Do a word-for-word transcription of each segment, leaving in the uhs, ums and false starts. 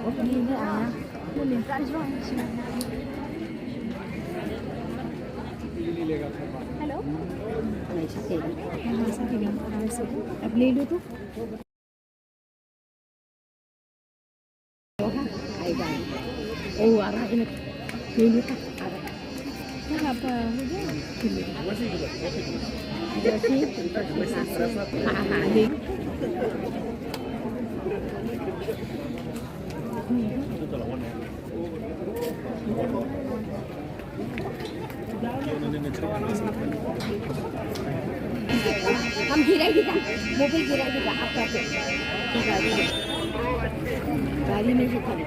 Hello. अब ले लो तो। ओ, आ रहा है। ये लो तो, आ रहा है। क्या आप, अ, हो गया? हाँ, हाँ, ले। हम गिराएगी क्या? मोबाइल गिराएगी क्या? आप क्या? गाड़ी में से खाली।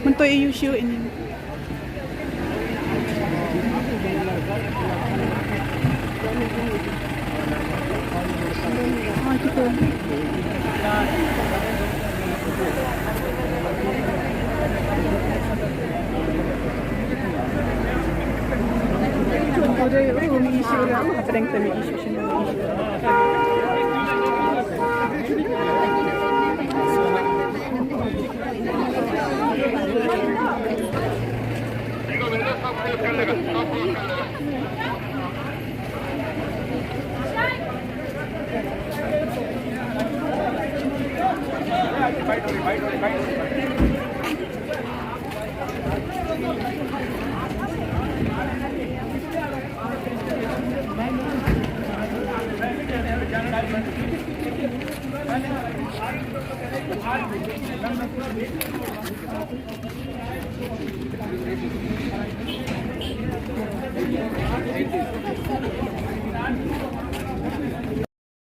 Mynta ïa u shu ini. Ah, kita. Udah, oh, ini sih udah. Apa yang kami isu sini?